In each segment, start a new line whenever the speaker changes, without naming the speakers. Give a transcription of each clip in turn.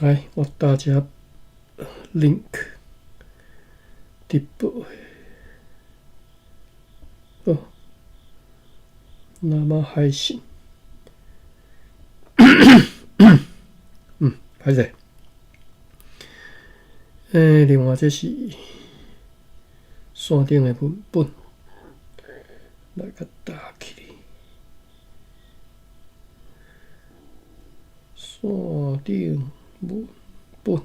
來，我打這 link 直播。好，那麼海信。歹勢。另外這是線頂的文本，來共打起來。線頂文本。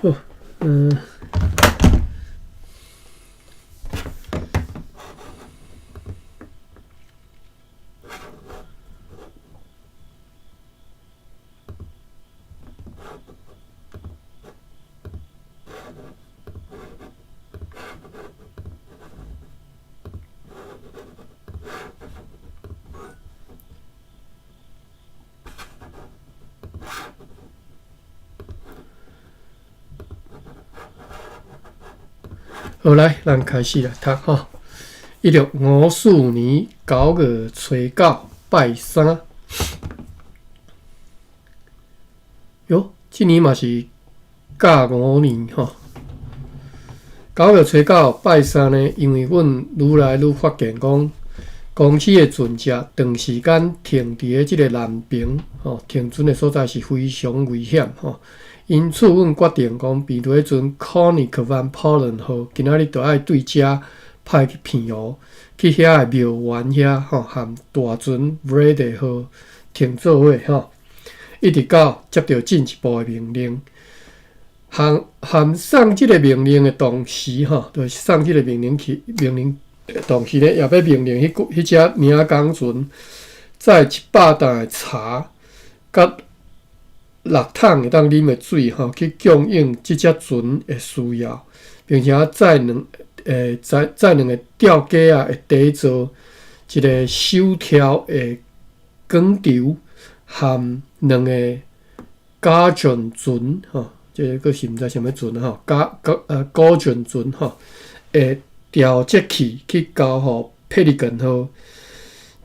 好，好來，咱開始來讀吼。1654年9月初9，拜三。喲，這年嘛是甲午年吼。九月初九拜三呢，因為阮愈來愈發現講，公司的船隻長時間停佇咧這个南平吼，停船的所在是非常危險吼。因此，阮決定講，平地船 Koenig van Polen 號今仔日就愛對遮派去澎湖，去遐个廟園遐吼，和大船 Vrede 號停做伙吼，一直到接著進一步的命令。含含送這个命令的同時吼，就是送這个命令去命令的同時咧，也欲命令彼彼隻領港船載100擔的茶，佮六桶會當啉的水吼，去供應這隻船的需要，並且載兩載載兩个吊架仔的底座，一个手挑的鋼軸，含兩个加重船吼，這个閣是毋知啥物船吼，加加高重船吼，的調節器去交予佩利根號。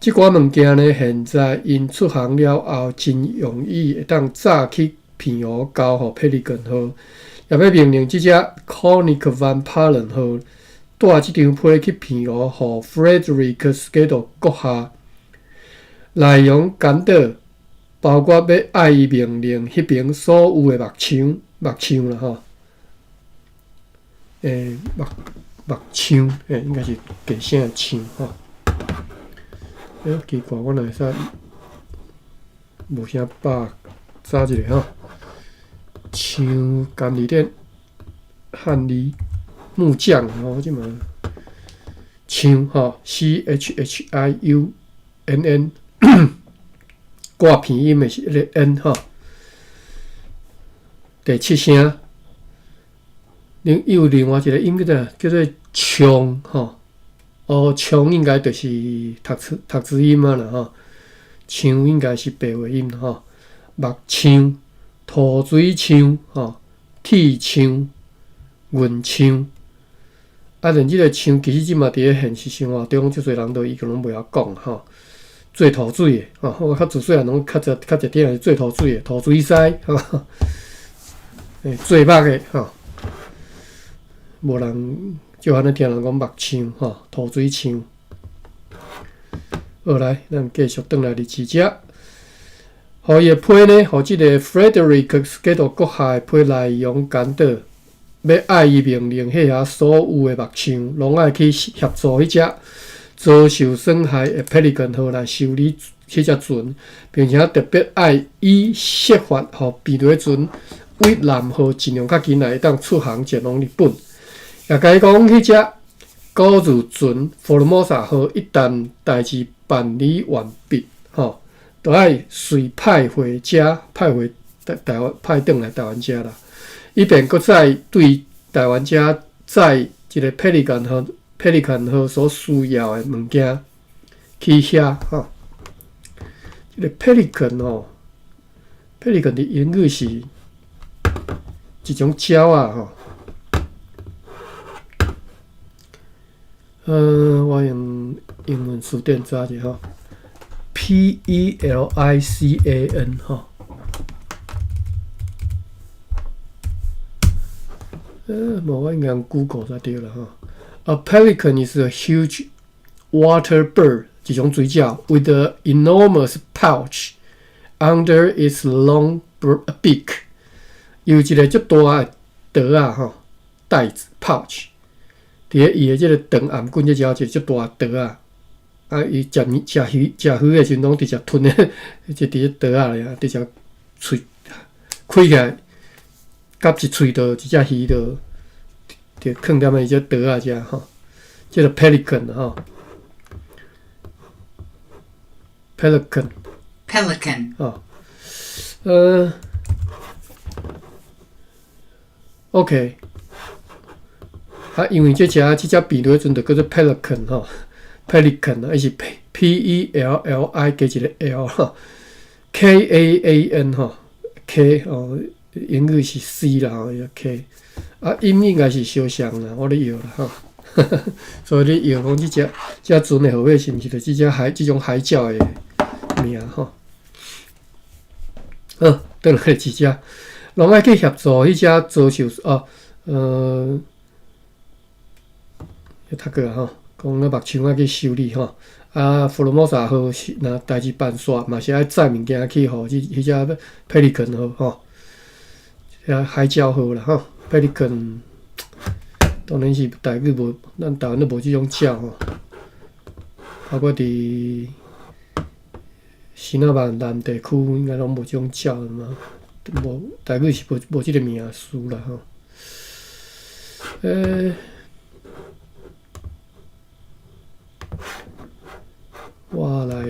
這寡物件呢，現在𪜶出航了後，真容易會當早去澎湖交予佩利根號，也欲命令這隻 Koenig van Palen 號帶這張批去澎湖，予 Frederick Skedel 閣下。內容簡短，包括欲愛伊命令彼爿所有的木廠、木廠啦吼，木木廠，應該是假聲的廠吼。奇怪，我哪會使無啥百查一下吼？像甘利典漢字木匠吼，這嘛像吼，C H H I U N N 掛鼻音的是彼个 N 吼。第七聲，另有另外一個音叫做叫做唱吼。哦，唱應該就是讀字讀字音啊啦吼，唱應該是白話音吼。木廠、土水廠、吼、鐵廠、銀廠，啊，連這个廠其實這嘛佇咧現實生活中，足濟人都已經攏袂曉講吼。做土水的吼，我較自細漢攏較濟較濟聽是做土水的，土水師吼，做木的吼，無人。就按呢聽人講木廠吼，土水廠。好來，咱繼續轉來日誌遮。予伊的批呢，予這个 Frederick Skedel 閣下的批內容簡短，欲愛伊命令彼遐所有的木廠，攏愛去協助彼隻遭受損害的 Pelican 號來修理彼隻船，並且特別愛伊設法予平地船為南號盡量較緊來會當出航前往日本。也共伊講，彼隻古字船福爾摩沙號一旦代誌辦理完畢，吼，就愛隨派回遮，派回台台灣，派轉來台灣遮啦，以便閣再對台灣遮載一个佩利ကန်號、佩利ကန်號所需要的物件去遐，吼。這个 pelican 吼，pelican 佇英語是一種鳥仔吼。我用英文詞典查者吼，Pelican 吼。無我應該用 Google 才對啦吼。A pelican is a huge water bird，一種水鳥，with an enormous pouch under its long beak，有一個足大的袋仔吼，袋子 pouch，佇咧伊的這個長頷頸這遮有一個足大的袋仔，啊，伊食物食魚食魚的時陣，攏直接吞咧，就佇咧袋仔內啊，直接喙開起來，夾一喙就一隻魚就就囥踮咧伊這袋仔遮吼，這個 pelican 吼，pelican。
Pelican.
哦，OK，啊，因為這隻病毒彼陣就叫做 pelican 吼，pelican 啊，伊是 P E L L I 加一個 L 吼，K A A N 吼，K 哦，英語是 C 啦吼，伊個 K，啊，音應該是相像啦，我咧搖啦吼，所以你搖講這隻船的號碼是毋是就這隻海這種海鳥的名吼？好，轉來這隻，攏愛去協助彼隻遭受哦，讀過啊吼，講咧目槍愛去修理吼，啊，福爾摩沙號是若代誌辦煞，嘛是愛載物件去予這彼隻 Pelican 號吼，遐海鳥號啦吼，Pelican 當然是台語無，咱台灣都無這種鳥吼，包括佇新南南地區應該攏無這種鳥嘛，無台語是無這個名詞啦吼。我來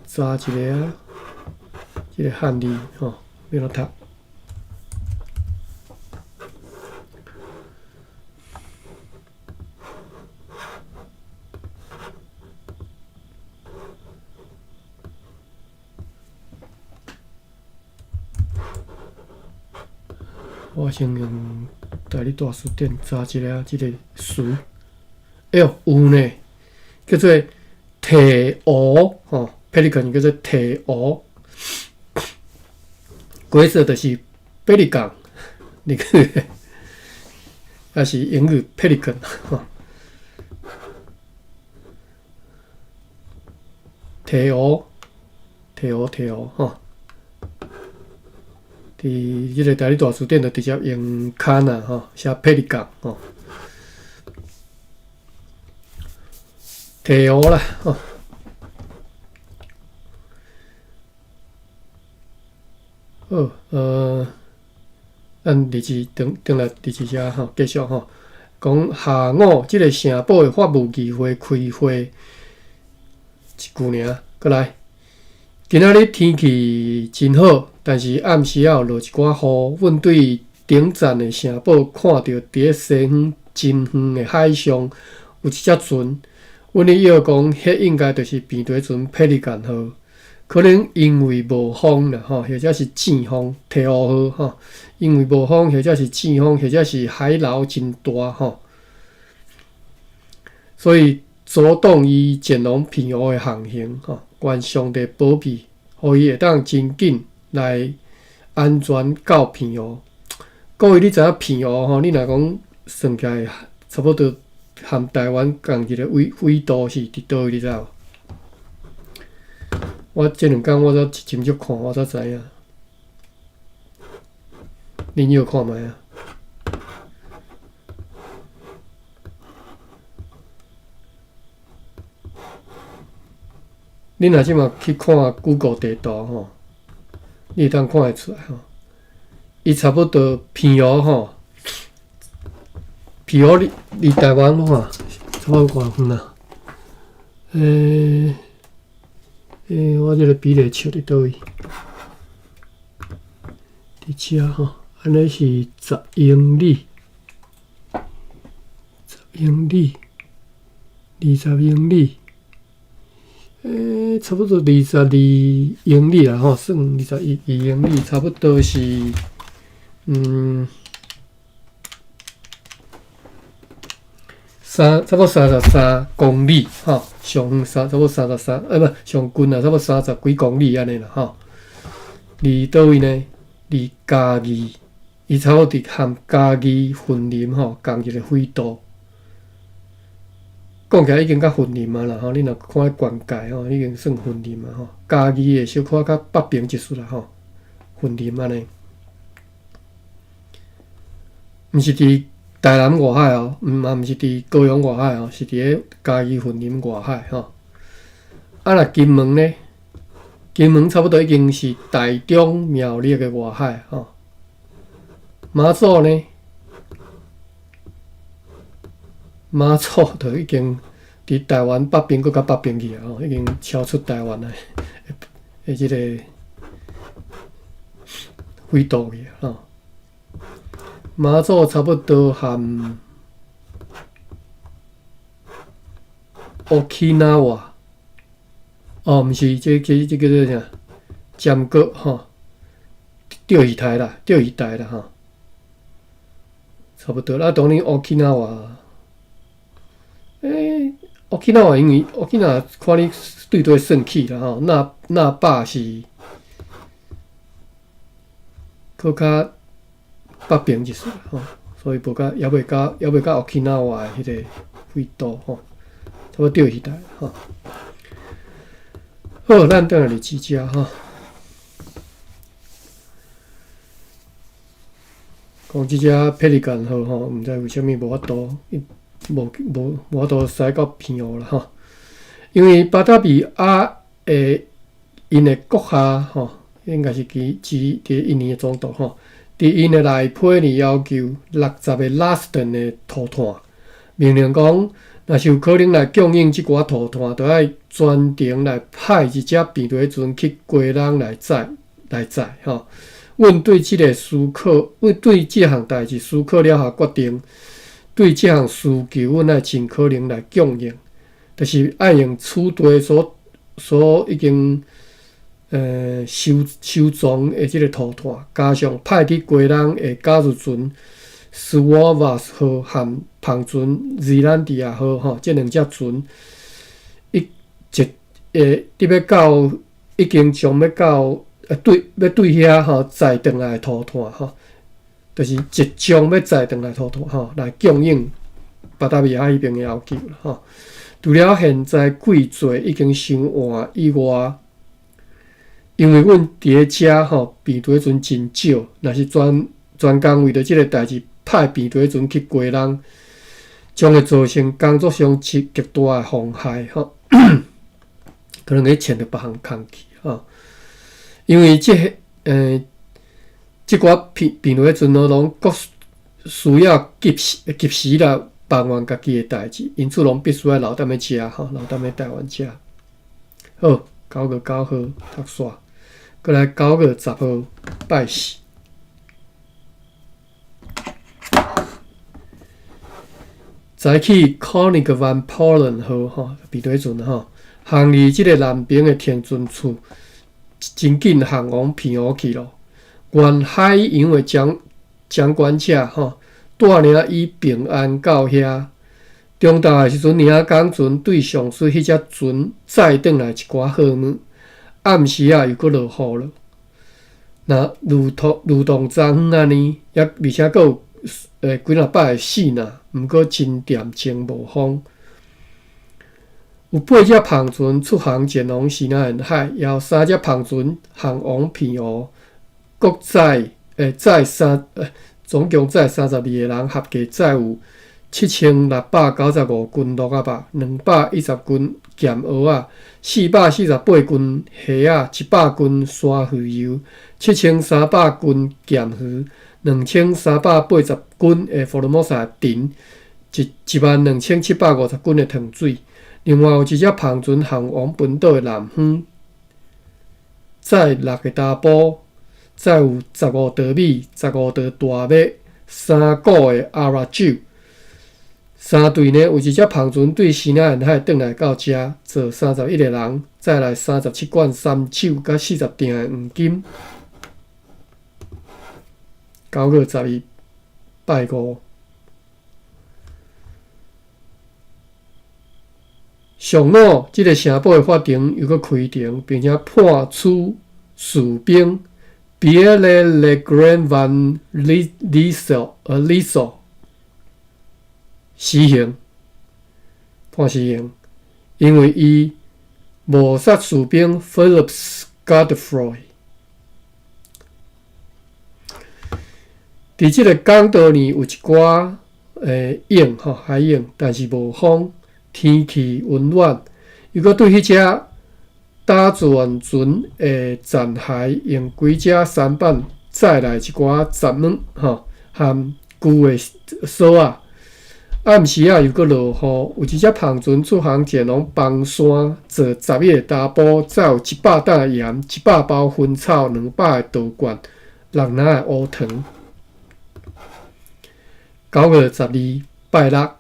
查一下啊，這個漢字吼，欲按怎讀？我先用台語大辭典查一下這個詞。哎喲，有呢，叫做提鷗吼，pelican 叫做提鷗，規則就是伯利港，你看，抑是英語 pelican 吼。提鷗，提鷗，提鷗吼。佇這個台語大辭典就直接用卡納吼，寫 pelican 吼。提鷗啦吼。好，咱日子轉轉來日子遮吼，繼續吼，講下午這個城堡的法務議會開會，一句爾，閣來。今仔日天氣真好，但是暗時仔有落一寡雨。阮對頂層的城堡看著佇咧西方真遠的海上有一隻船。阮咧臆講，彼應該就是平地船佩利干號。可能因為無風啦，吼，或者是旋風，提鷗號吼，因為無風，或者是旋風，或者是海流真大吼，所以阻擋伊前往澎湖的航行吼。願上帝保庇，予伊會當真緊來安全到澎湖。各位，你知影澎湖吼？你若講算起來，差不多含台灣仝一個緯度是佇佗位，你知無？我這兩工我才一針少看，我才知影。恁有看覓啊？恁若這馬去看 Google 地圖吼，你會當看會出來吼。伊差不多澎湖吼，澎湖離台灣吼，差不多偌遠啊？我這個比例尺佇佗位？佇遮吼，按呢是10英里，十英里，20英里。差不多22英里啦吼，算22英里，差不多是三差不多33公里吼，上遠三差不多三十三，欸，無上近啊，差不多三十幾公里按呢啦吼。佇佗位呢？佇嘉義，伊差不多佇含嘉義雲林吼仝一个緯度。講起來已經較雲林啊啦吼，你若看縣界吼，已經算雲林啊吼。嘉義的小可較北邊一絲啦吼，雲林按呢。毋是佇台南外海哦，毋嘛毋是佇高雄外海哦，是佇咧嘉義雲林外海吼。啊，若金門呢？金門差不多已經是台中苗栗的外海吼。馬祖呢？馬祖就已經佇台灣北邊閣較北邊去啊，吼，已經超出台灣的的這個緯度去啊，吼。馬祖差不多含 Okinawa，哦，毋是，這叫做啥？尖閣吼，釣魚台啦，釣魚台啦，吼，差不多。啊，當然 Okinawa，欸，Okinawa 因為 Okinawa 看你對佗算起啦，吼，那那霸是閣較北邊一絲吼，所以無甲，猶未到，猶未到 Okinawa 的彼個緯度吼，差不多釣魚台吼。好，咱轉來佇這吼。講這隻佩利干號吼，毋知為啥物無法度，無無無法度駛到澎湖啦吼。因為巴達維亞的𪜶的閣下吼，應該是其指佇印尼的總督吼。佇𪜶的內批呢，要求60個 Laston 的塗炭，命令講，若是有可能來供應這寡塗炭，就愛專程來派一隻平底船去基隆來載來載吼。阮對這个思考，阮對這項代誌思考了後，決定對這項需求，阮愛盡可能來供應，就是愛用此地所所已經。收收藏的這个塗炭，加上派去基隆的假日船斯沃瓦斯號和帆船瑞蘭迪亞號，吼，這兩隻船一一會佇欲到已經將欲到對欲對遐吼載轉來的塗炭吼，就是即將欲載轉來塗炭吼，來供應巴達維亞彼邊的要求吼。除了現在季節已經傷晏以外，因為阮佇咧遮吼，平底船真少，若是專專工為著這个代誌派平底船去基隆，將會造成工作上極極大的妨害吼，可能會牽著別項工去吼。因為這這寡平平底船攏閣需要及時及時來辦完家己的代誌，因此攏必須愛留踮咧遮吼，留踮咧台灣遮。好。9月9號讀煞，閣來9月10號拜四。早起 Koenig van Polen 號吼，平底船吼，航離這个南平的停船處，真緊航往澎湖去咯。沿海洋的掌掌管者吼，帶領伊平安到遐。中晝的時陣，林仔船對上述彼隻船載轉來一寡貨物。暗時仔又閣落雨了。若如同如同昨昏按呢，抑而且閣有幾若擺的四若，毋過真恬靜無風。有八隻帆船出航前往西南沿海，也有三隻帆船航往澎湖，閣載載三總共載32個人，合計載有7695斤鹿仔肉，210斤鹹蚵仔，448斤蝦仔，100斤山芋油，7300斤鹹魚，2380斤的福爾摩沙陳，一一萬兩千七百五十斤的糖水。另外有一隻帆船航往本島的南方，載六个查埔，載有15袋米、15袋大麥、3股的阿拉酒。三隊呢，有一隻帆船對西南沿海轉來到遮，坐31個人，載來37罐三酒，佮40鋛的黃金。9月11，拜五。上午，這个城堡的法庭又閣開庭，並且判處士兵 Pierre Le Grand van Lissel 死刑，判死刑，因為伊謀殺士兵 Philippe Godefroy。佇這个港島呢，有一寡湧吼海湧，但是無風，天氣溫暖。又閣對彼隻打轉船的殘骸，用幾隻舢板載來一寡雜物吼，含舊的索仔。暗時仔又閣落雨，有一隻帆船出航前，攏崩山，坐11個查埔，載有100擔鹽、100包薰草、200個稻罐、六籃的烏糖。9月12，拜六，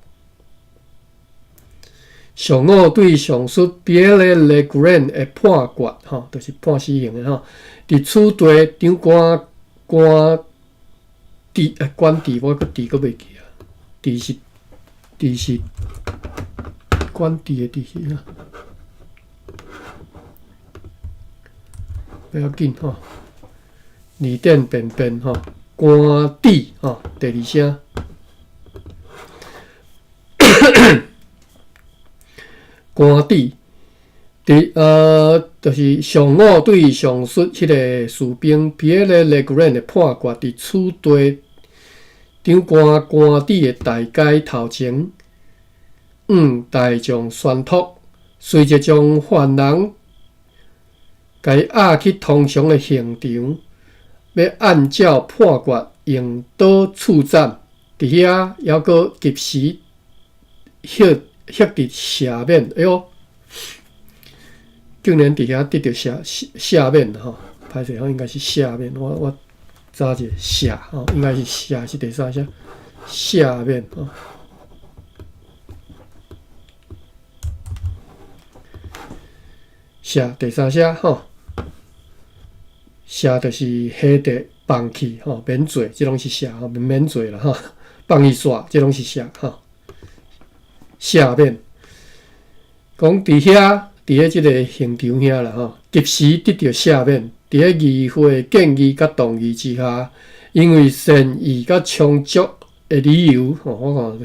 上午對上述 Pierre Le Grand 的判決，吼，就是判死刑的吼。佇此地長官官治，管治，我閣治閣袂記啊，治是治是管治的治是啊，不要緊吼，二點變變吼，官治吼，第二聲。官邸，佇就是上午對上述彼个士兵 Pierre Le Grand 的判決，佇此地長官官邸的大街頭前，向大眾宣讀，隨即將犯人共伊押去通常的刑場，欲按照判決用刀處斬。佇遐猶閣及時獲得赦免。哎喲，竟然佇遐得著赦免吼！歹勢吼，應該是赦免。我查者赦吼，應該是赦是第三聲，赦免吼。赦第三聲吼，赦就是下地放棄吼，免罪，這攏是赦吼，免罪啦吼，放伊煞，這攏是赦吼。赦免，講佇遐，佇咧這个刑場遐啦吼，及時得著赦免。佇咧議會建議佮同意之下，因為善意佮充足的理由，吼，我看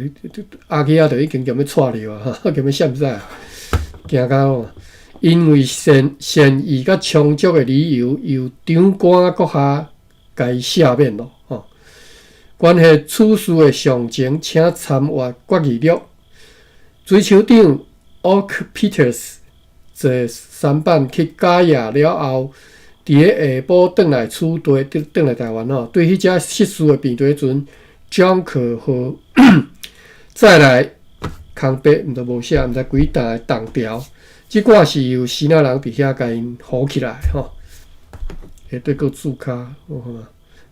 押去遐就已經欲掣著啊，欲閃死，驚到。因為善意佮充足的理由，由長官閣下共伊赦免咯，吼。關係此事的詳情，請參閱決議錄。水手長 Oak Peters 坐舢板去加亞了後，佇咧下晡轉來此地，轉來台灣吼，對彼隻失事的平底船 Jonker 號載來空白，毋知無寫，毋知幾擔的重條。這寡是由支那人佇遐共𪜶糊起來吼，下底閣註跤，我看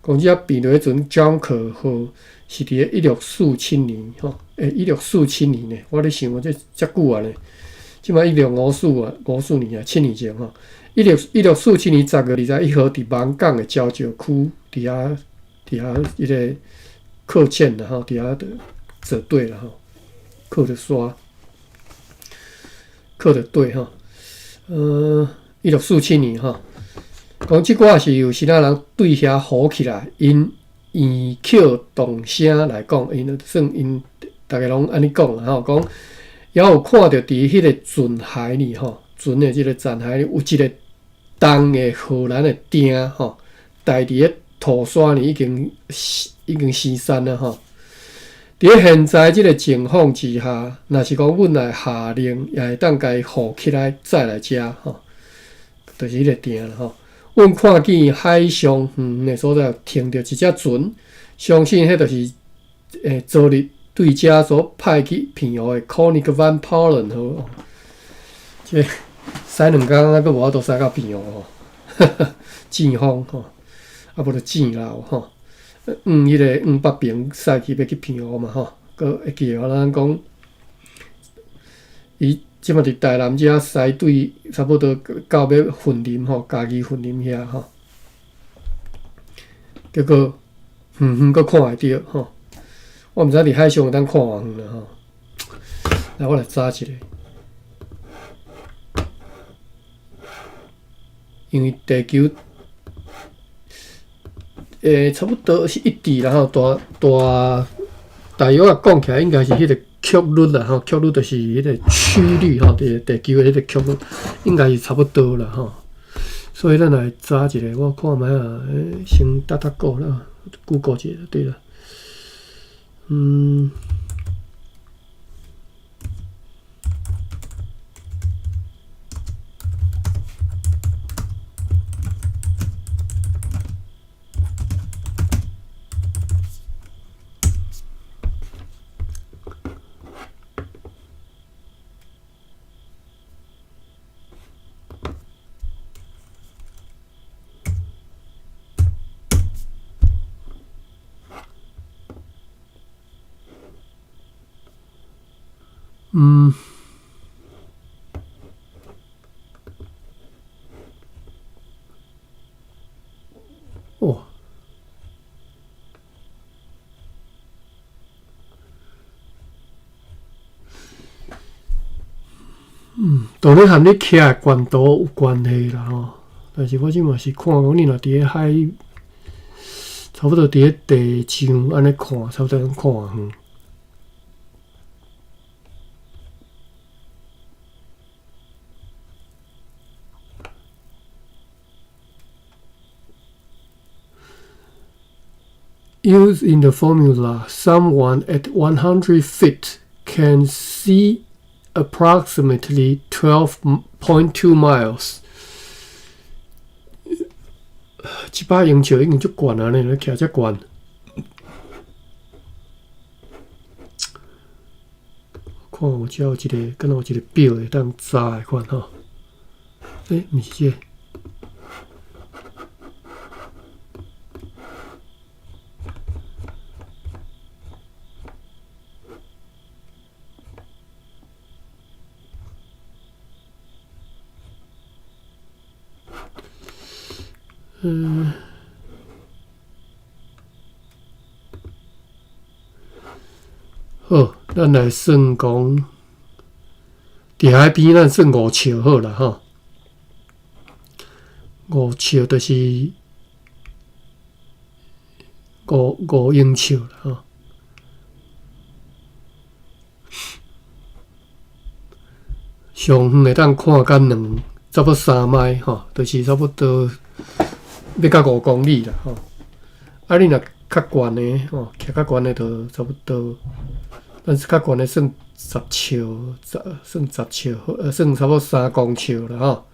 講這隻平底船 Jonker 號是佇咧1647年吼，1647年呢，我咧想這遮久啊呢，這擺1654啊，54年啊，7年前吼，1647年10月21號，佇網港的礁石區，佇遐彼个擱淺啦吼，佇遐做對啦吼，擱著沙，擱著對吼，1647年吼，講這寡是由支那人對遐糊起來，𪜶異口同聲來講，𪜶算𪜶逐家攏按呢講啦吼，講猶有看著佇彼个船骸裡吼，船的這个殘骸裡有一个重的荷蘭的釘吼，戴佇咧塗沙裡已經生鏽了吼。佇咧現在這个情況之下，若是講阮來下令，也會當共伊糊起來載來遮吼，就是彼个釘啦吼。阮看見海上遠遠的所在停著一隻船，相信彼就是昨日對遮所派去澎湖的 Koenig van Palen 號。這駛兩工啊，閣無法度駛到澎湖吼，糋風吼，啊無就糋流吼，往彼个往北爿駛去欲去澎湖嘛吼，閣會記得咱講，伊這擺佇台南遮駛對差不多到欲雲林吼，嘉義雲林遐吼，結果遠遠閣看會著吼，我毋知佇海上會當看偌遠啦吼。來，我來查一下，因為地球，差不多是一致啦吼，大大大約仔講起來，應該是彼個曲率啦吼，曲率就是彼個曲率吼，地地球的彼個曲率，應該是差不多啦吼。所以咱來查一下，我看覓啊，先搭搭過啦，Google 一下就對啦。哦，當然和你徛的懸度有關係啦吼。但是我這嘛是看講，你若佇咧海，差不多佇咧地上按呢看，差不多按看遠。Using the formula, someone at 100 feet can see approximately 12.2 miles。100英尺已經足懸啊！呢，徛遮懸。看有遮有一個，敢若有一個表會當查的款吼。毋是這個。好，咱來算講，佇海邊咱算5尺好啦吼。五尺就是5英尺啦吼。上遠會當看甲兩，差不多3邁吼，就是差不多欲到5公里啦吼。啊，你若較懸的吼，徛較懸的就差不多，但是較懸的算十尺，算十尺，算差不多3公尺啦吼。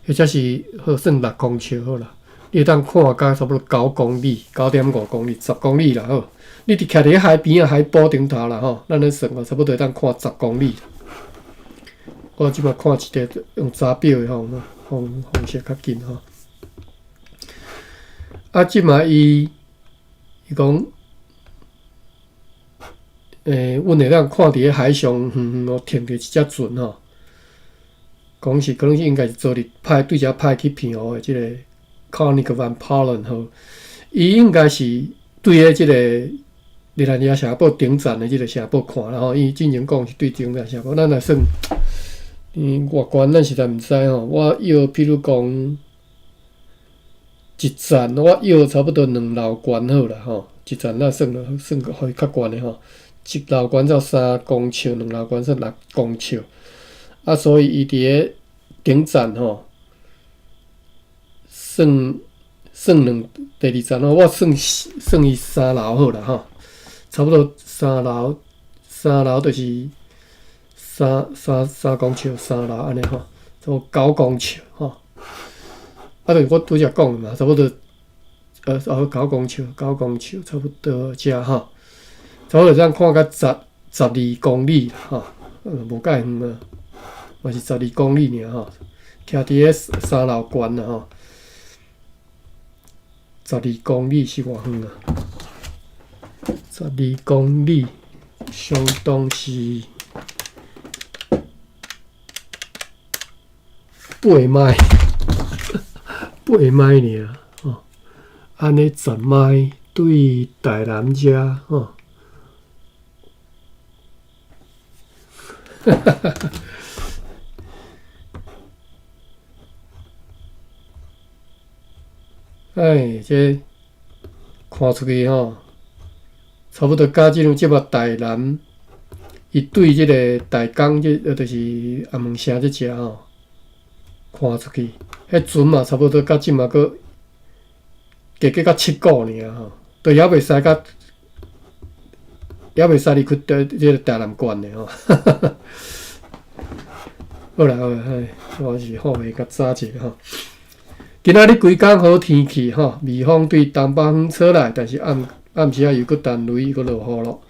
或者是好算6公尺好啦。你會當看甲差不多9公里，9.5公里，10公里啦好。你佇徛佇咧海邊仔海埔頂頭啦吼，咱咧算差不多會當看十公里。我這擺看一個用查表的吼，方式較緊吼。啊，這擺伊講，阮會當看佇咧海上遠遠哦，停著一隻船吼，講是可能是應該是昨日派對遮派去澎湖的這個 Koenig van Palen 號，伊應該是對咧這個熱那亞城堡頂層的這個城堡看啦吼，伊進前講是對頂層城堡，咱來算，偌懸咱實在毋知吼。我約譬如講一層，我約差不多2樓懸好啦吼，一層咱算算予伊較懸的吼，一樓懸才3公尺，2樓懸算6公尺，啊，所以伊佇咧頂層吼，算算兩第二層吼，我算算伊三樓好啦吼，差不多三樓，三樓就是三公尺，三樓按呢吼，差不多9公尺吼。啊，就是我拄才講的嘛，差不多，9公尺，九公尺，差不多遮吼，差不多咱看甲12公里吼，無介遠啊，嘛是十二公里爾吼，徛佇咧三樓懸啦吼，十二公里是偌遠啊？十二公里相當是8邁，8邁爾吼，按呢10邁對台南遮吼。哈哈哈哈。哎，這看出去吼，差不多佮這種這擺台南，伊對這个大港，這就是頷門城這遮吼，看出去，彼船嘛差不多佮這馬閣加加較七股爾吼，都猶袂使佮，猶袂使離開這个台南縣的吼。好啦好啦，唉，我是好袂較早一下吼。今仔日規工好天氣吼，微風對東北風吹來，但是暗暗時仔又閣彈雷，閣落雨咯。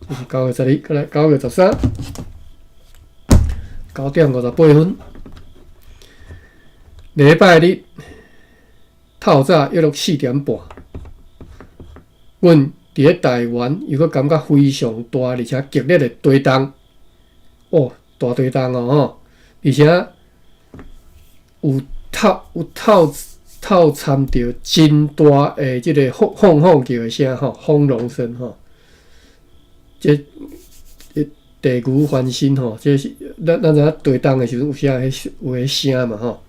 這是9月12，閣來9月13，9點58分。禮拜日透早約落4點半，阮佇咧台灣又閣感覺非常大而且激烈的地動，哦，大地動哦吼，而且有透參著真大的這个轟轟轟叫的聲吼，轟隆聲吼，這地牛翻身吼，這是咱知影地動的時陣有時彼有彼聲嘛吼。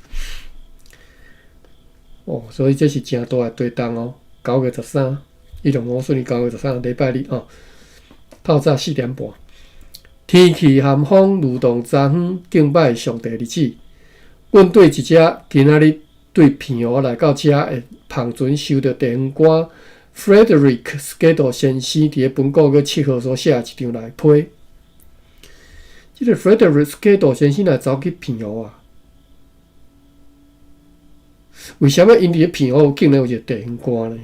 哦，所以這是誠大的地動哦。9月13，1954年9月13，禮拜日吼，透早四點半，天氣和風如同昨昏敬拜上帝日子。阮對一隻今仔日對澎湖來到遮的帆船收著地方官 Frederick Skiddo 先生佇咧本古閣7號所寫的一張內批。這个 Frederick Skiddo 先生來走去澎湖啊？為啥物𪜶佇咧澎湖竟然有一个地方官呢？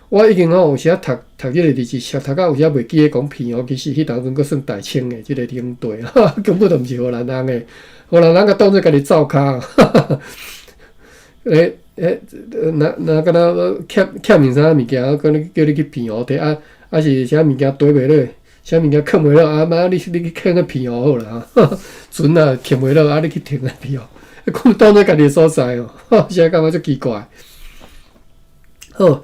我已經吼有時讀讀這个日誌，讀到有時袂記得講澎湖其實彼當陣閣算大清的這个領地，根本就毋是荷蘭人的，荷蘭人共當做家己灶跤。欸欸，若敢若欠物啥物件，閣你叫你去澎湖提啊，啊是啥物件綴袂落，啥物件囥袂落，啊媽你去囥咧澎湖好啦，船啊囥袂落，啊你去停咧澎湖，講當做家己的所在哦，啥感覺足奇怪。好。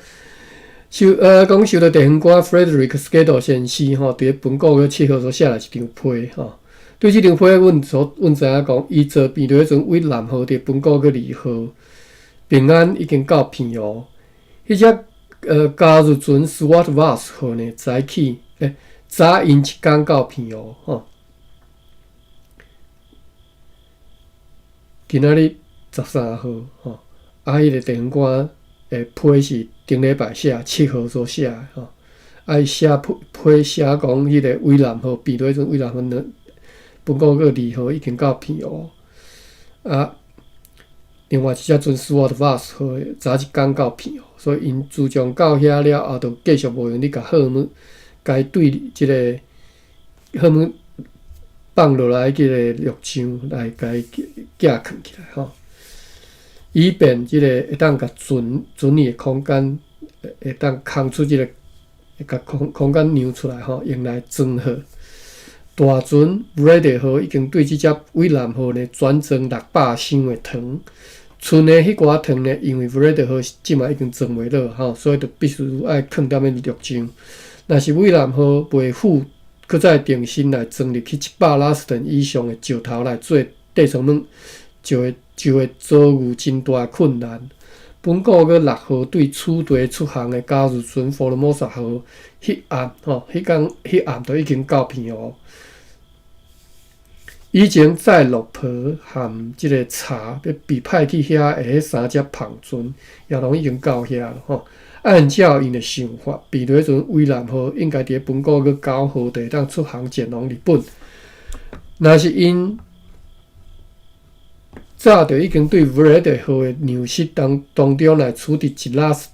講收著地方官 Frederick Skiddo 先生吼，佇咧本古閣7號所寫來一張批吼。對這張批，阮知影講，伊做病的彼陣，偉南號佇本古閣2號平安已經到澎湖。彼隻加入船 Swart Vos 號呢，早起早𪜶一工到澎湖吼。今仔日13號吼，啊，彼个地方官的批是頂禮拜寫，七號所寫的吼。啊，伊寫批批寫講，彼个偉南號變做彼陣偉南號兩本古閣2號已經到澎湖。啊，另外一隻船 Swart Vos 號早一工到澎湖，所以𪜶自從到遐了後，就繼續無閒咧共貨物，共對這个貨物放落來這个陸上來共伊寄囥起來吼，以便這个會當共船船裡的空間會當空出這个，共空間讓出來吼，用來裝貨。大船 Vrede 號已經對這隻偉南號呢轉裝600箱的糖，賰的彼寡糖呢，因為 Vrede 號這馬已經裝袂落吼，所以就必須愛囥踮咧陸上。若是偉南號袂赴閣再重新來裝入去100拉斯頓以上的石頭來做底層物，就會遭遇真大的困難。本古閣6號對此地出航的加入船福爾摩沙號，彼暗吼，彼工彼暗就已經到澎湖。以前載綠婆含這个茶欲被派去遐的彼三隻帆船，也攏已經到遐了吼。按照𪜶的想法，彼陣偉南號應該佇本古閣9號就會當出航前往日本。若是𪜶早就已經對 Vrede 號的糧食當中來取得一拉斯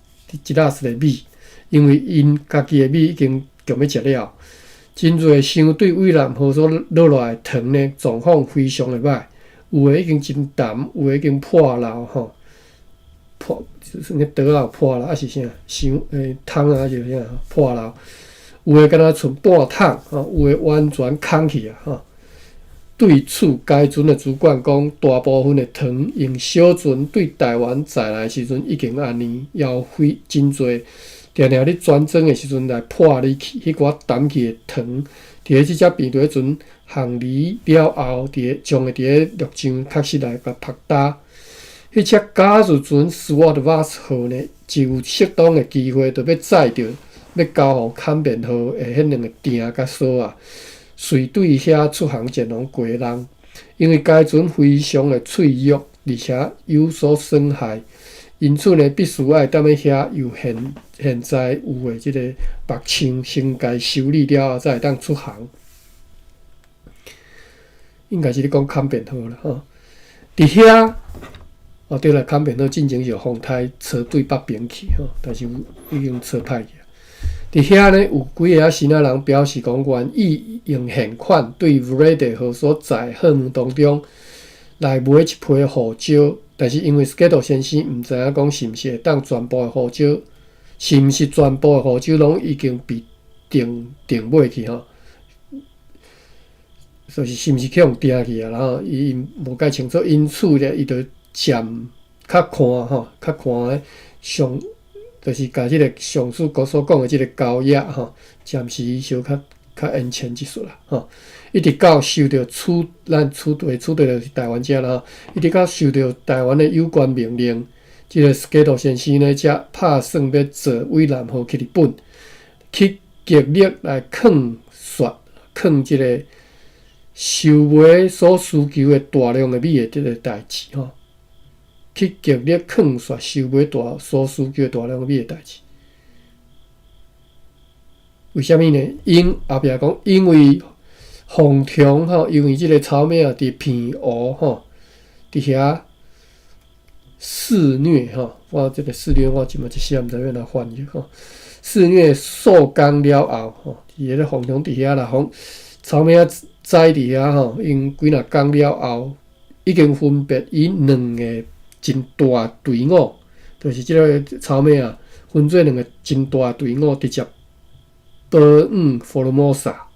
的米，因為𪜶家己的米已經強欲食了。真濟箱對偉南號所落落來的糖呢，狀況非常的歹，有的已經真澹，有的已經破漏吼，破就是那桌仔有破漏，抑是啥箱桶啊，抑是啥破漏，有的敢若賰半桶吼，有的完全空去啊吼。對此，該船的主管講，大部分的糖用小船對台灣載來的時陣已經按呢，也非真濟，定定咧轉裝的時陣來破離去，彼寡澹去的糖，佇咧這隻病毒船航離了後，佇咧將會佇咧陸上確實來共曝焦。彼隻加入船 Swart Vos 號呢，一有適當的機會，就欲載著欲交予坎便號的彼兩个釘佮鎖仔，隨對遐出航前往基隆。因為該船非常的脆弱，而且有所損害，因此呢，必須愛踮咧遐由現現在有的這个木匠先共修理了後，才會當出航。應該是咧講坎便號啦，吼。佇遐，哦對啦，坎便號進前是予風颱吹對北邊去吼，但是有已經吹歹去。佇遐呢，有幾个仔支那人表示講願意用現款對弗雷德號所載貨物當中來買一批胡椒，但是因為斯凱多先生毋知影講是毋是會當全部的胡椒，是毋是全部的胡椒攏已經被訂訂買去吼，所以是毋是去予訂去啊？然後伊無介清楚，因此咧，伊就暫較看吼，較看咧上。就是共這个上司所講的這个交易吼，暫時小可較延前一絲啦吼，一直到收著此咱此地此地就是台灣遮啦吼，一直到收著台灣的有關命令，這个斯凱多先生呢，才拍算欲坐偉南號去日本，去極力來勸說勸這个收買所需求的大量的米的這个代誌吼。去極力勸說收買大所需求大量米的代誌。為啥物呢？𪜶後壁講，因為鳳蟲吼，因為這个草蜢仔佇澎湖吼，佇遐肆虐吼，我這个肆虐我這馬一時毋知欲按怎翻譯吼。肆虐數工了後吼，佇彼个鳳蟲佇遐啦，鳳草蜢仔栽佇遐吼，𪜶幾若工了後，已經分別以兩个真大隊伍，就是這个草蜢仔，分做兩个真大隊伍，直接飛往福爾摩沙，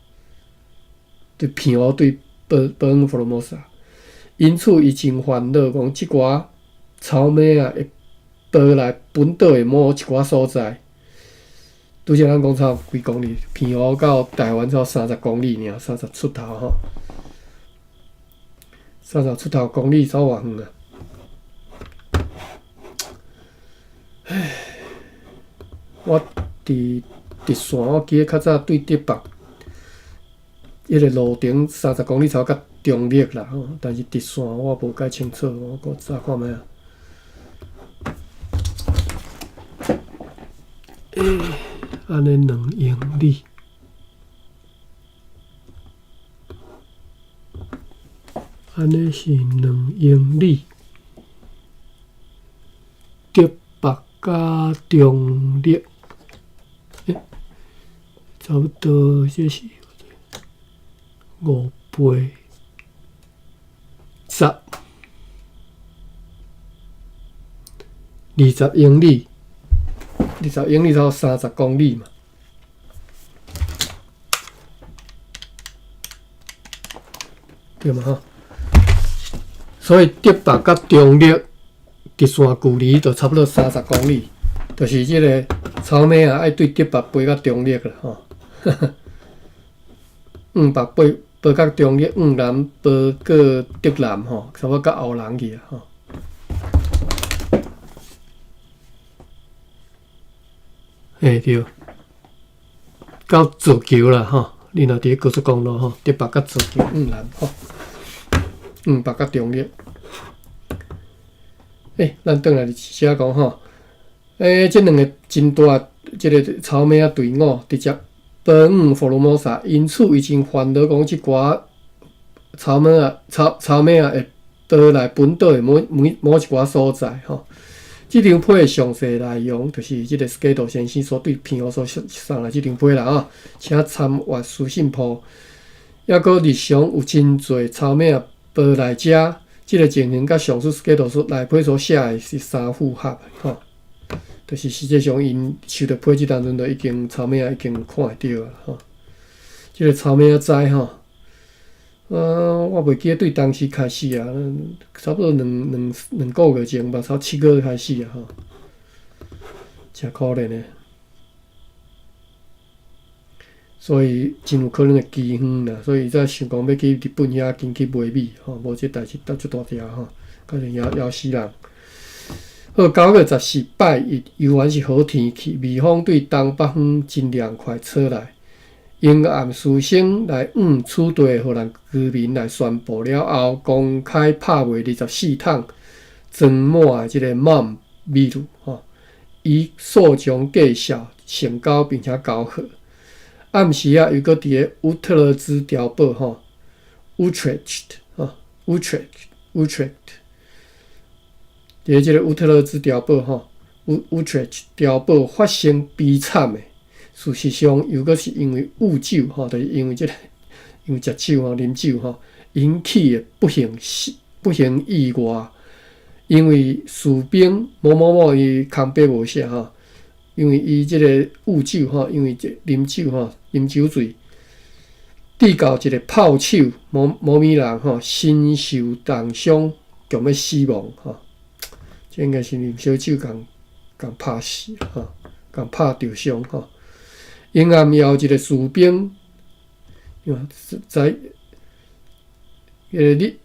對澎湖對飛飛往福爾摩沙。因此，伊真煩惱，講這寡草蜢仔會飛來本島的某一寡所在。拄才咱講差幾公里，澎湖到台灣才30公里爾，三十出頭吼，三十出頭公里走偌遠啊？唉，我佇直線，我記得較早對竹北，彼个路程三十公里差較中壢啦吼，但是直線我無介清楚，我閣查看覓啊。欸，按呢2英里，按呢是2英里。竹北佮中壢，欸，差不多這是五八十20英里，20英里差不多30公里嘛，對嘛吼？所以竹北佮中壢。直線距離就差不多三十公里，就是這个草蜢仔愛對竹北飛到中壢啦吼，往北飛飛到中壢，往南飛過竹南吼，差不多到後龍去啊吼。嘿對，到造橋啦吼，你若佇咧高速公路吼，竹北佮造橋往南吼，往北佮中壢。欸，咱轉來佇遮講吼，欸，這兩个真大這个草蜢仔隊伍直接飛往福爾摩沙，因此伊真煩惱講這寡草蜢仔草草蜢仔會飛來本島的某某某一寡所在吼。這張批的詳細內容，就是這个斯凱多先生所對澎湖所送來這張批啦吼，請參閱書信簿。抑閣日常有真濟草蜢仔飛來遮。這个情形佮上述斯凱多所內批所寫的是相符合的吼，就是實際上𪜶收著批這當陣，就已經草蜢仔已經看會著啊吼。這个草蜢仔吼，我袂記得對當時開始啊，差不多兩兩兩個月前吧，差不多7月開始啊吼，誠可憐的。所以真有可能會饑荒啦，所以伊才想講欲去日本遐緊去買米吼，無這代誌鬥足大條吼，可能枵枵死人。好，9月14拜一，猶原是好天氣，微風對東北方真涼快吹來。英暗書生來向此地荷蘭居民來宣布了後，公開拍賣24桶裝滿的這個孟米露吼，以訴訟介紹成交並且交貨。暗時仔，又閣佇个烏特勒支碉堡吼，Utrecht 吼，Utrecht，Utrecht，佇个這個烏特勒支碉堡吼，Utrecht 碉堡發生悲慘的，事實上又閣是因為誤酒吼，就是因為這個因為食酒吼、啉酒吼引起的不幸死不幸意外，因為士兵某某某伊空白無寫吼。因為伊這個誤酒吼，因為這啉酒吼，啉酒醉，致到一個炮手某某物人吼，身受重傷，強欲死亡吼。這應該是啉燒酒共共拍死吼，共拍著傷吼。永暗也有一個士兵，在你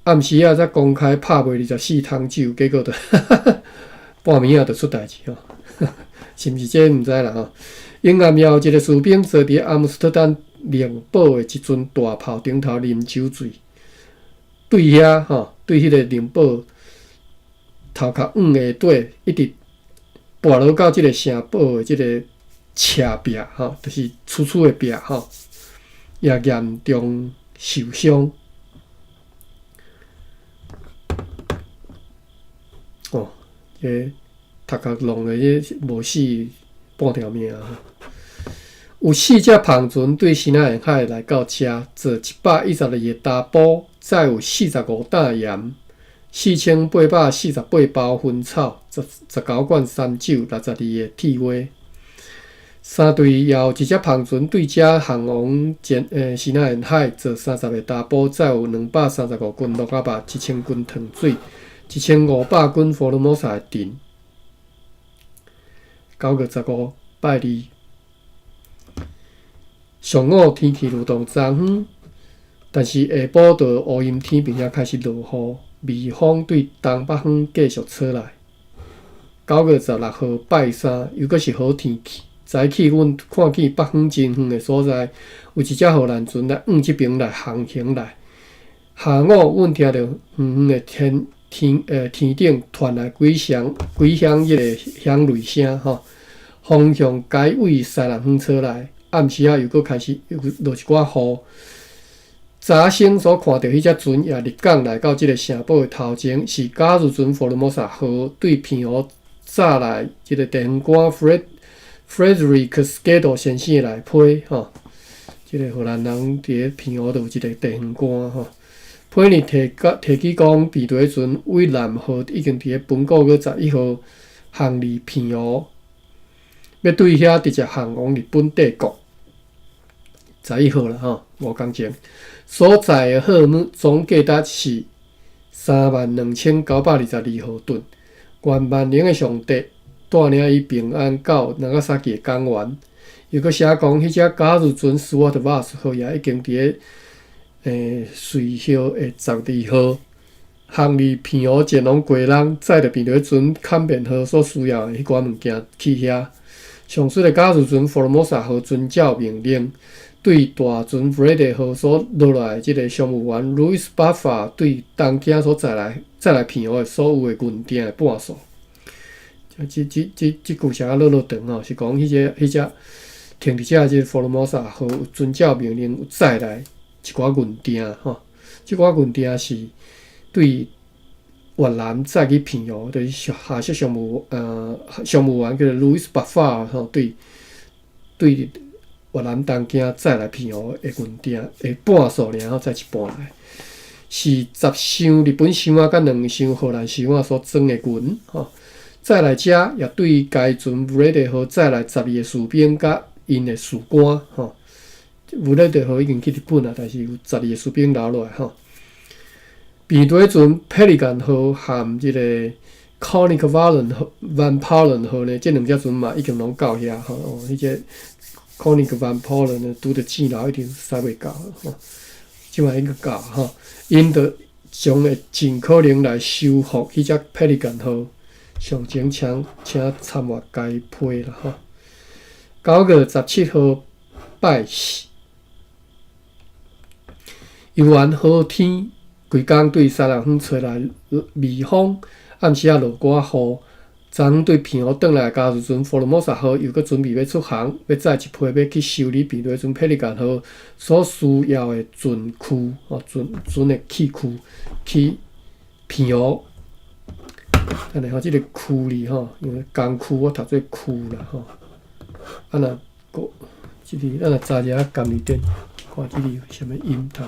暗時仔才公開拍賣24桶酒，結果就半暝仔就出代誌吼，是毋是這毋知啦吼。永暗也有一個士兵坐佇阿姆斯特丹靈堡的一尊大炮頂頭啉酒醉，對遐吼，對彼個靈堡頭殼往下底一直跋落到這個城堡的這個斜壁吼，就是粗粗的壁吼，也嚴重受傷。哦，這頭殼弄的這無死半條命啊！有四隻帆船對西奈海來到遮，載112個查埔，載有45擔鹽、4848包薰草、19罐山酒、62個鐵鍋。三隊也有一隻帆船對遮航往前西奈海，載30個查埔，載有235斤鹿仔肉、1000斤糖水、1500斤福爾摩沙的藤。9月15拜二，上午天氣如同昨昏，但是下晡就烏陰天，並且開始落雨，微風對東北方繼續吹來。9月16號拜三，猶閣是好天氣。早起，阮看見北方真遠的所在，有一隻荷蘭船來往這爿來航行來。下午，阮聽著遠遠的天天天頂傳來幾聲幾響彼個響雷聲吼，風向改為西南方吹來。暗時仔又閣開始又落一寡雨。早先所看著彼隻船也入港來到這个城堡的頭前，是假日船福爾摩沙號對澎湖載來這个地方官 Frederick Schedel 先生來批吼。這个荷蘭人佇咧澎湖就有一個地方官吼。批呢提甲提起講，平地船威南號已經佇咧本個月11號航離澎湖，欲對遐直接航往日本帝國。十一號啦吼，5工前，所載的貨物總價值是32,922荷頓。願萬能的上帝帶領伊平安到納伽薩基的港灣。又閣寫講，彼隻假日船斯瓦特瓦斯號也已經佇咧隨後的12號航離澎湖前往基隆，載著平地船坎便號所需要的彼寡物件去遐。上述的假日船福爾摩沙號遵照命令，對大船弗雷德號所落來的這個商務員路易斯巴法對東京所載來載來澎湖的所有的銀鋛的半數。這這這這句寫啊落落長吼，是講彼隻彼隻停佇遮這個福爾摩沙號有遵照命令有載來一寡銀鋛吼，這寡銀鋛是對越南載去澎湖，就是下屬商務員叫做路易斯巴法吼，對對越南東京載來澎湖的銀鋛的半數爾吼，載一半來，是10箱日本箱仔佮2箱荷蘭箱仔所裝的銀吼。載來遮也對該船弗雷德號載來12個士兵佮𪜶的士官吼。弗雷德號已經去日本啊，但是有十二個士兵留落來吼。平地船佩利干號和這個 Koning Willem 號、Van Polen 號呢，這兩隻船嘛已經攏到遐吼。哦，彼個 Koning Van Polen 呢，拄著戰樓一定駛袂到吼，這擺應該到吼。𪜶著將會盡可能來修復彼隻佩利干號，上前請請參閱該批啦吼。9月17號拜四，猶原好天，規工對西南方吹來微風，暗時仔落寡雨。昨昏對澎湖轉來的加時船福爾摩沙號又閣準備欲出航，欲載一批欲去修理平地船佩利干號所需要的船具吼，船船的器具去澎湖。等下吼，這個區字吼，因為工具我讀做區啦吼。啊若閣這個咱來查一下甘字典，看這個有啥物音通。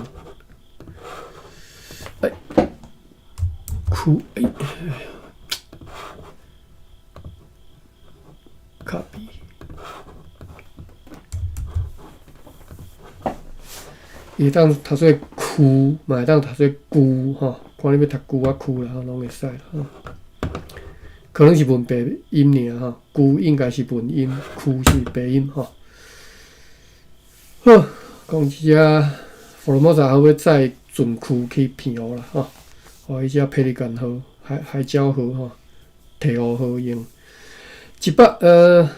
哎，區哎。copy，伊會當讀做區，嘛會當讀做具吼，看你欲讀具抑區啦吼，攏會使啦吼。可能是文白音爾吼，具應該是文音，區是白音吼。好，講這隻福爾摩沙號欲載船具去澎湖啦吼，予彼隻佩利干號、海海鳥號吼、提烏號用。一百呃，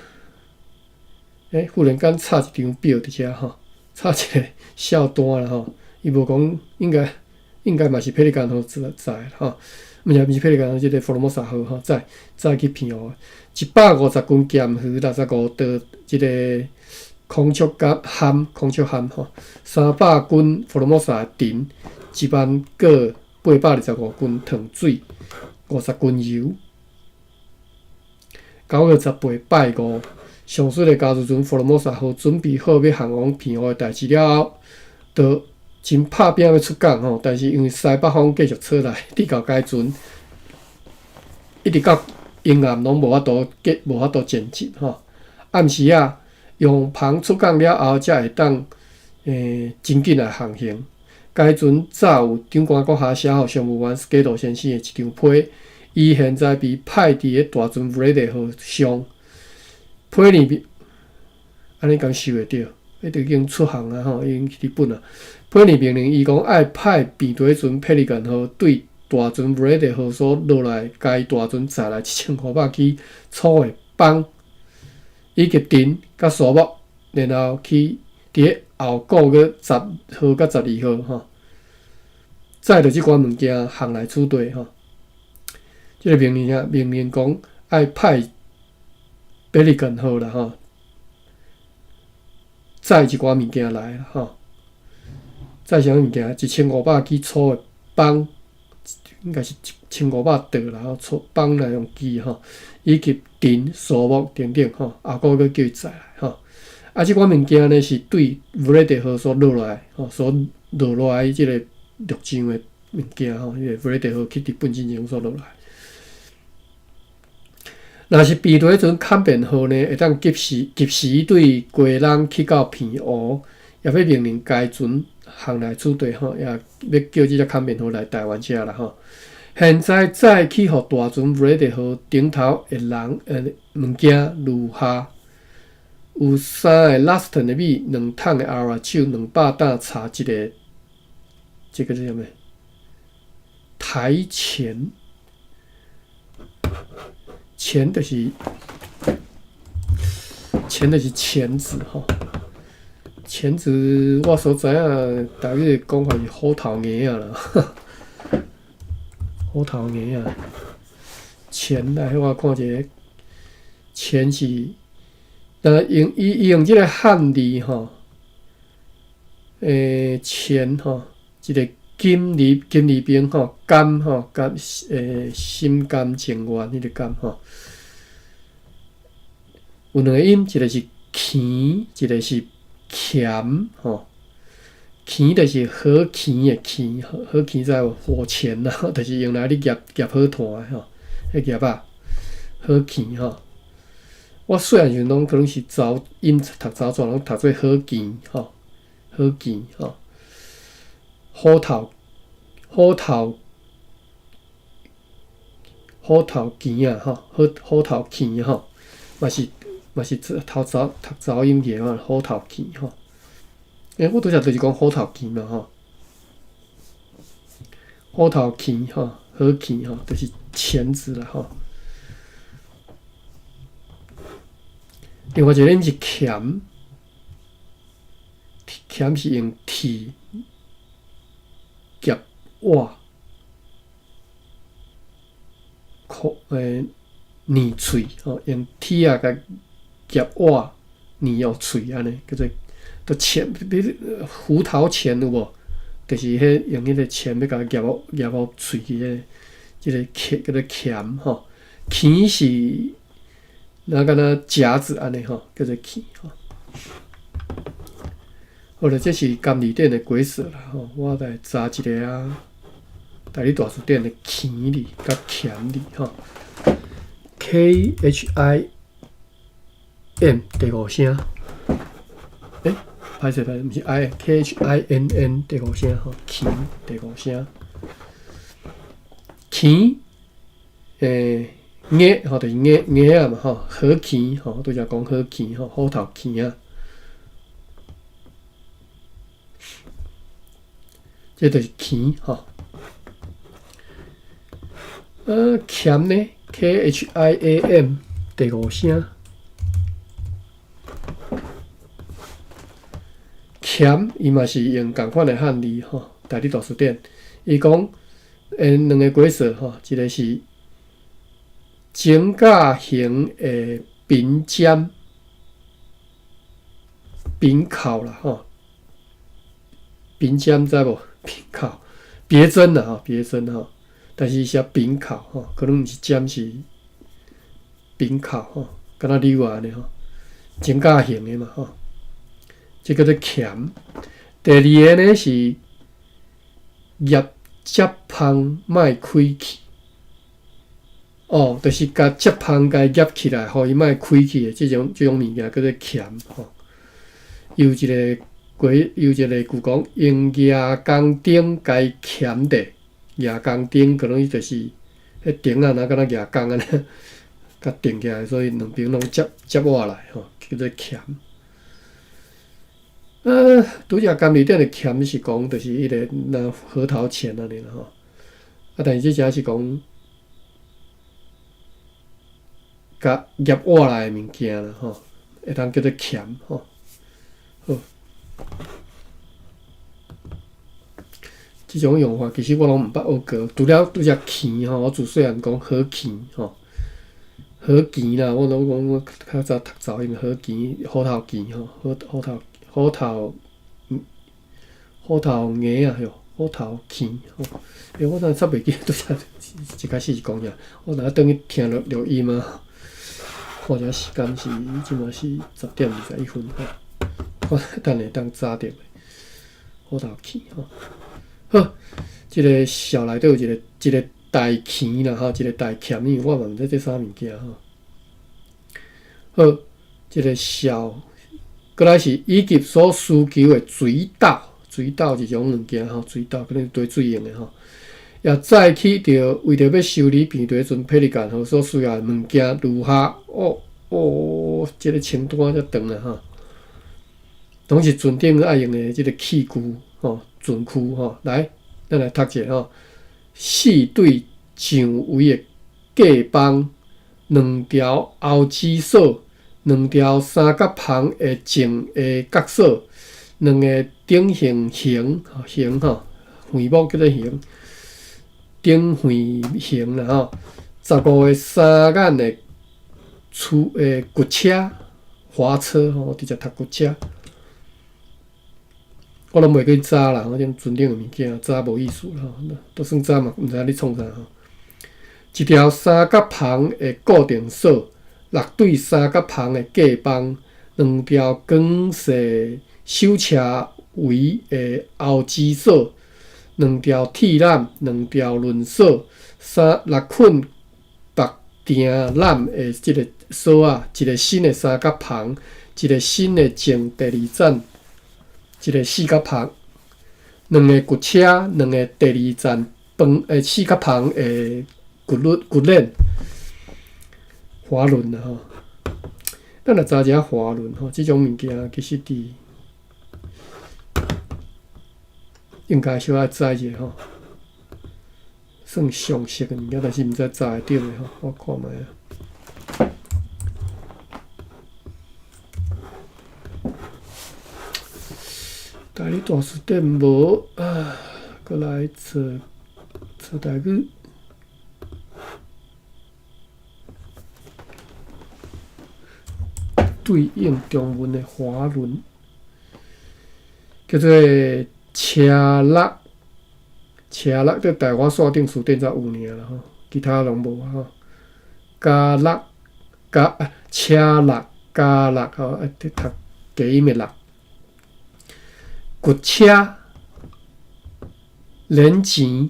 欸，忽然間插一張表佇遮吼，插一个小單啦吼，伊無講應該應該嘛是佩利干號載吼，毋是毋是佩利干號，這个福爾摩沙號吼載載去澎湖，150斤鹹魚，65桌這个孔雀柑蚶，孔雀蚶吼，300斤福爾摩沙的藤，1萬個825斤糖水，50斤油。9月18拜五，上述的加時船福爾摩沙號準備好欲航往澎湖的代誌了後，就真拍拚欲出港吼，但是因為西北風繼續吹來，直到該船一直到沿岸攏無法度無法度前進吼。暗時仔，用帆出港了後，才會當真緊來航行。該船早有長官閣下寫予商務員斯基羅先生的一張批。伊現在被派佇咧大船弗雷德號上，批裡面，按呢敢收會著？彼已經出航啊吼，已經去日本啊。批裡命令伊講愛派平地船佩利干號對大船弗雷德號所落來，共大船載來1500支粗的枋，以及藤佮樹木，然後去佇咧後個月10號佮12號吼，載著這寡物件航來此地吼。這个命令啊，命令講愛派佩利干號啦吼，載一寡物件來啦吼，載啥物件？1500支粗的枋，應該是1500桌啦吼，粗枋來用支吼，以及藤、樹木等等吼，後閣閣叫伊載來吼。啊，這寡物件呢是對弗雷德號所落來吼，所落落來這個陸上的物件吼，彼个弗雷德號去日本進前所落來。若是平地船坎變號呢，會當及時及時對基隆去到澎湖，也欲命令該船航來此地吼，也欲叫這隻坎變號來台灣遮啦吼。現在載去予大船弗雷德號頂頭的人物件如下：有三个拉斯頓的米，2桶的紅酒，200擔茶，一个，這个是啥物？台錢。鉗就是鉗就是鉗子吼，鉗子我所知影，台語的講法是虎頭鉗仔啦，虎頭鉗仔。鉗來，我看一下，鉗是，用伊伊用這个漢字吼，鉗吼，一个金字金字邊吼，甘吼甘心甘情願彼个甘吼，有兩个音，一个是鉗，一个是鉗吼。鉗就是火鉗的鉗，火鉗知無？火鉗啦，就是用來你夾夾火炭的吼，彼夾仔火鉗吼。我細漢時陣攏可能是查音讀查紙攏讀做火鉗吼，火鉗吼。虎頭虎頭虎頭鉗仔吼，虎虎頭鉗吼，嘛是嘛是頭查讀查音去的虎頭鉗吼。欸，我拄才就是講虎頭鉗嘛吼。虎頭鉗吼，好鉗吼，就是鉗子啦吼。另外一个音是鉗，鉗是用鐵夾瓦，箍黏喙吼，用鐵仔共夾瓦黏予喙按呢，叫做都鉗，比如胡桃鉗有無？就是彼用彼个鉗欲共夾予夾予喙去个，這个鉗叫做鉗吼，鉗是若敢若夾子按呢吼，叫做鉗吼。好咧，這是金字典的解說啦吼，我來查一下啊，台語大辭典的鉗字佮鉗字吼，K H I M 第五聲，欸，歹勢歹勢，毋是 I，K H I N N 第五聲吼，鉗第五聲，鉗，鉗吼，就是鉗鉗仔嘛吼，好鉗吼，拄才講好鉗吼，虎頭鉗仔，這就是鉗吼。鉗呢？K H I A M 第五聲。鉗伊嘛是用仝款的漢字吼，台語大辭典，伊講𪜶兩个解說吼，一个是指甲形的柄尖、柄扣啦吼，柄尖知無？柄扣、別針啦吼，別針吼，但是伊寫柄扣吼，可能毋是尖是柄扣吼，敢若紐仔按呢吼，指甲形的嘛吼。這叫做鉗。第二个呢是夾接縫莫開去，哦，就是共接縫共伊夾起來，予伊莫開去的這種這種物件叫做鉗吼。有一个過，有一个例句講，用蜈蚣釘共伊鉗著，蜈蚣釘可能伊就是彼釘仔若敢若蜈蚣按呢，共釘起來，所以兩邊攏接接倚來吼，叫做鉗。拄才金字典的鉗是講，就是彼个若核桃鉗按呢啦吼。啊，但是這遮是講，共夾倚來的物件啦吼，會當叫做鉗吼。好，這種用法其實我攏毋捌學過，除了拄才鉗吼，我自細漢講好鉗吼，好鉗啦，我攏講我較早讀早音好鉗，虎頭鉗吼，虎虎頭。虎頭，虎頭鉗仔哟，虎頭鉗吼。欸，我怎煞袂記得拄才一開始是講啥？我若轉去聽錄錄音啊，看一下時間是這馬是10點21分吼。我等下當早著虎頭鉗吼。好，這个痟內底有一个一个大鉗啦吼，一个大鉗，因為我嘛毋知這啥物件吼。好，這个痟。閣來是以及所需求的水斗，水斗一種物件吼，水斗可能提水用的吼。也載去著為著欲修理病地陣，佩里干號所需要的物件如下哦哦，這个清單遮長啊吼，攏是船頂愛用的這个器具吼，船具吼。來，咱來讀一下吼，四對上圍的架枋，兩條勾子鎖。兩條三角帆的正下角鎖，兩个頂形形形吼，橫木叫做形，頂橫形啦吼。15个三眼的厝的骨車滑車吼，直接讀骨車。我攏袂去查啦，反正船頂的物件查無意思啦，都算查嘛，毋知影咧創啥吼。一條三角帆的固定鎖。六對三角帆的架枋，兩條鋼製手車圍的勾子鎖，兩條鐵纜，兩條輪鎖，三六捆縛碇纜的這个鎖仔，一个新的三角帆，一个新的正第二層，一个四角帆，兩个骨車，兩个第二層飯四角帆的骨輪骨鏈。滑輪啦吼，咱來查一下滑輪吼，這種物件其實佇應該小愛知一下吼。算常識的物件，但是毋知查會著袂吼，我看覓啊。台語大辭典無啊，閣來找找台語。對應中文的華文，叫做車橐，車橐佇台灣線頂辭典才有爾啦吼，其他攏無吼。加橐，加啊，車橐，加橐吼，啊，佇讀低音的橐。掘車，連錢，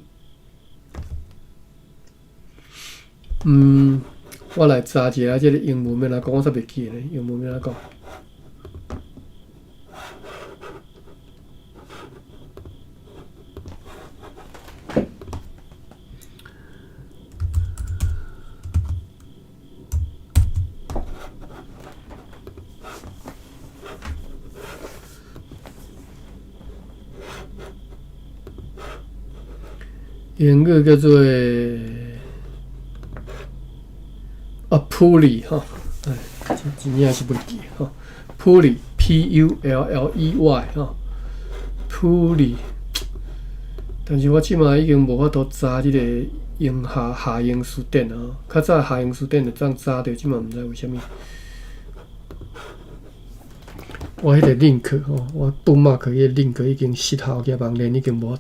我來查一下這个英文欲按怎講，我煞袂記咧，英文欲按怎講。英語叫做啊，pulley 吼，哎，真正是袂記吼，pulley，P U L L E Y 吼，pulley。但是我這馬已經無法度查這個英夏夏英辭典啊，較早夏英辭典會當查著，這馬毋知為啥物。我彼個 link 吼，我 bookmark 彼個 link 已經失效，去網頁已經無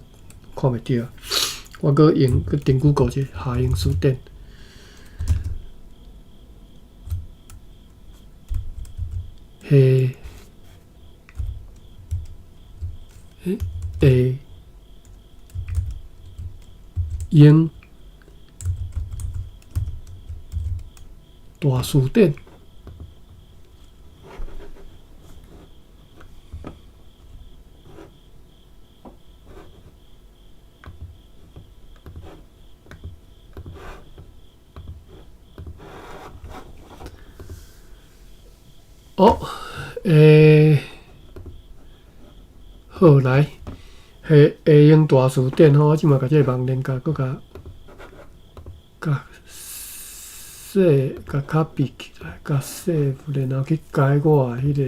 看袂著。我閣用閣登 Google 者夏英辭典。下，欸，下英大辭典。哦，好來，下下英大辭典吼，我這馬共這个網連共閣共共說共 copy 起來，共 save，然後去改我的彼个，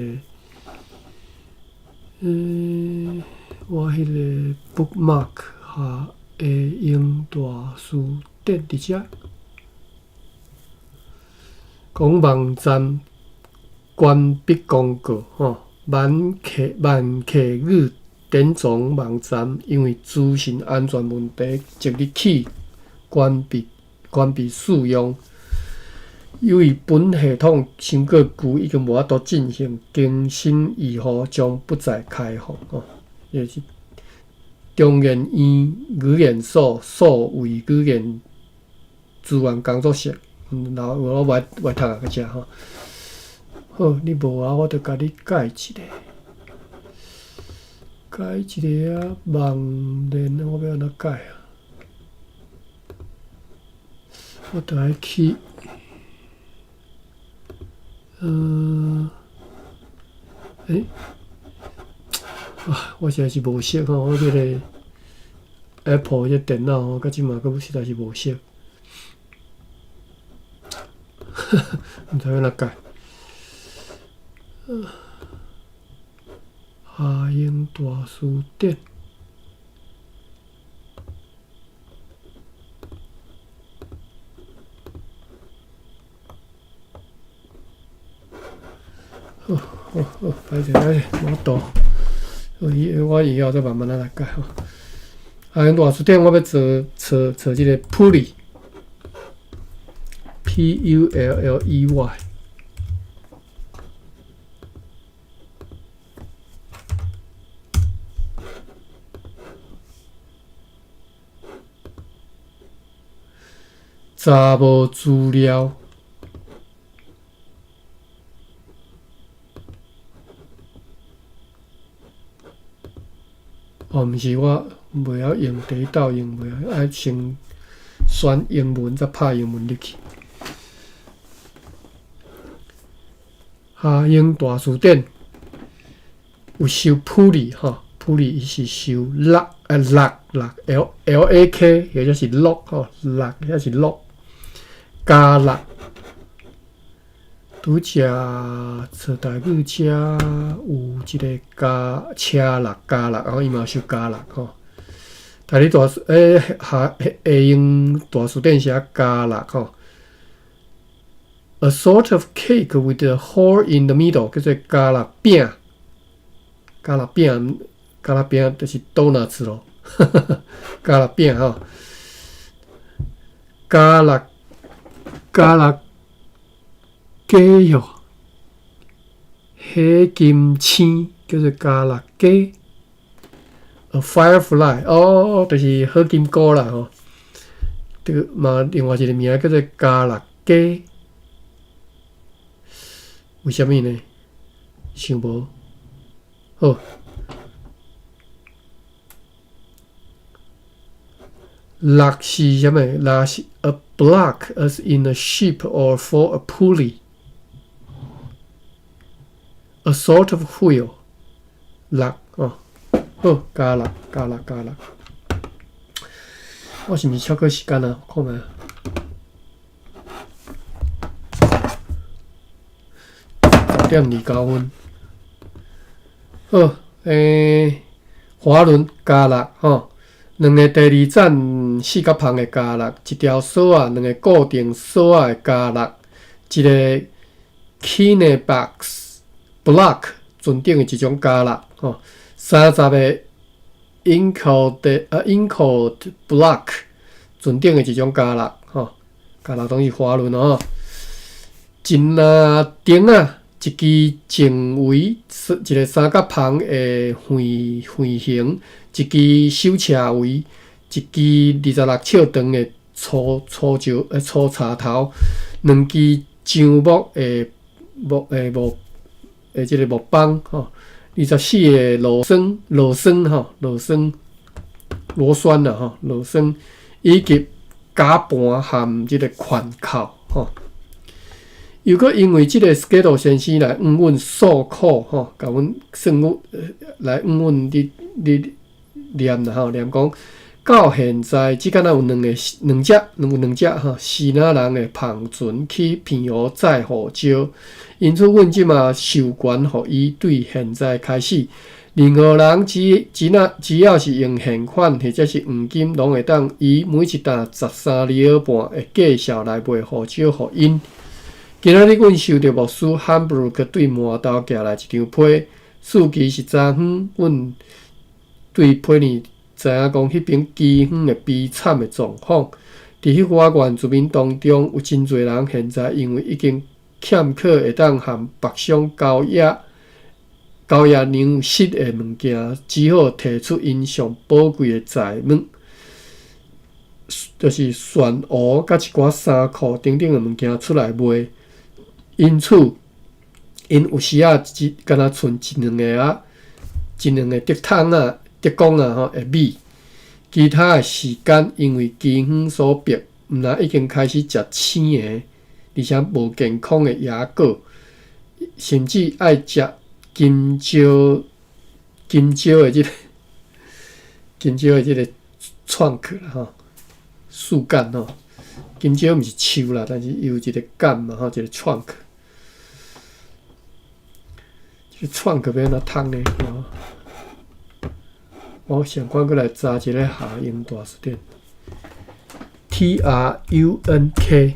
我彼个 bookmark 下下英大辭典佇遮，講網站關閉公告吼，萬客語典藏網站因為資訊安全問題，即日起關閉使用。由於本系統傷過舊，已經無法度進行更新維護，將不再開放吼。也是中研院語言所數位語言資源工作室，然後我歹歹讀啊，閣遮吼。好，你無啊，我就共你改一下，改一下啊，網連我欲按怎改啊？我著愛去，啊，我實在是無熟吼，我這个 Apple 這電腦吼，到這馬閣實在是無熟，毋知欲按怎改。夏英大辭典。好，好，好，歹勢歹勢，無法度。我以後再慢慢仔來改吼。夏英大辭典，我欲做找找這个 pulley，P U L L E Y。查無資料，哦，毋是我袂曉用，第一道用袂曉，愛先選英文，再拍英文入去。夏英大辭典有收 pulley 吼，pulley 伊是收橐啊橐。六 L L A K，或者是鹿吼，六抑是鹿，加六。拄才做台语遮有一个加车六加六，然后伊嘛收加六吼。台语大欸下下英大辞典写加六吼。A sort of cake with a hole in the middle，叫做加六餅。加六餅，加六餅就是 donuts 咯。加六餅吼，加六加六雞哟，火金星叫做加六雞。A firefly，哦，就是火金姑啦吼。這个嘛，另外一个名叫做加六雞。為啥物呢？想無。好。六是啥物？六是 a block as in a ship or for a pulley。A sort of wheel。六哦，好，加六，加六，加六。我是毋是超過時間啊？看覓。10點29分。好，欸，滑輪加六吼，兩个第二層四角帆的加六，一條索仔，兩个固定索仔的加六，一个 Kinnebach block 船頂的一種加六吼，30个 Incote block 船頂的一種加六吼，加六當是滑輪哦。一籃釘仔，一支前圍，一个三角帆的圓圓形，一支手車圍，一支26尺長的粗粗石粗柴頭，兩支樟木的木的木的這个木枋吼，24个螺栓螺栓吼螺栓螺栓啦吼螺栓，以及絞盤和這个環扣吼。又閣因為這个 Schedel 先生來向阮訴苦吼，共阮算阮來向阮咧咧念啦吼，念講到現在只敢若有兩个兩隻有兩隻吼，支那人的帆船去澎湖載胡椒，因此阮這馬授權予伊對現在開始，任何人只只若只要是用現款或者是黃金，攏會當以每一擔13里爾半的價數來賣胡椒予𪜶。今仔日阮收著牧師漢布魯克對門頭寄來一張批，事期是昨昏，阮對批呢知影講彼爿饑荒的悲慘的狀況。佇彼寡原住民當中，有真濟人現在因為已經欠缺會當和白箱交易交易糧食的物件，只好提出𪜶上寶貴的財物，就是蒜蘆佮一寡衫褲等等的物件出來賣。因此，𪜶有時仔只敢若賰一兩个仔，一兩个竹筒仔、竹管仔吼的米。其他的時間，因為饑荒所迫，毋但已經開始食生的，而且無健康的野果，甚至愛食金蕉、金蕉的這个、金蕉的這个 trunk 啦吼，樹幹吼。金蕉毋是樹啦，但是伊有一个幹嘛吼，一个 trunk。這个 trunk 欲按怎讀呢？我想看閣來查一个下英大辭典，T R U N K。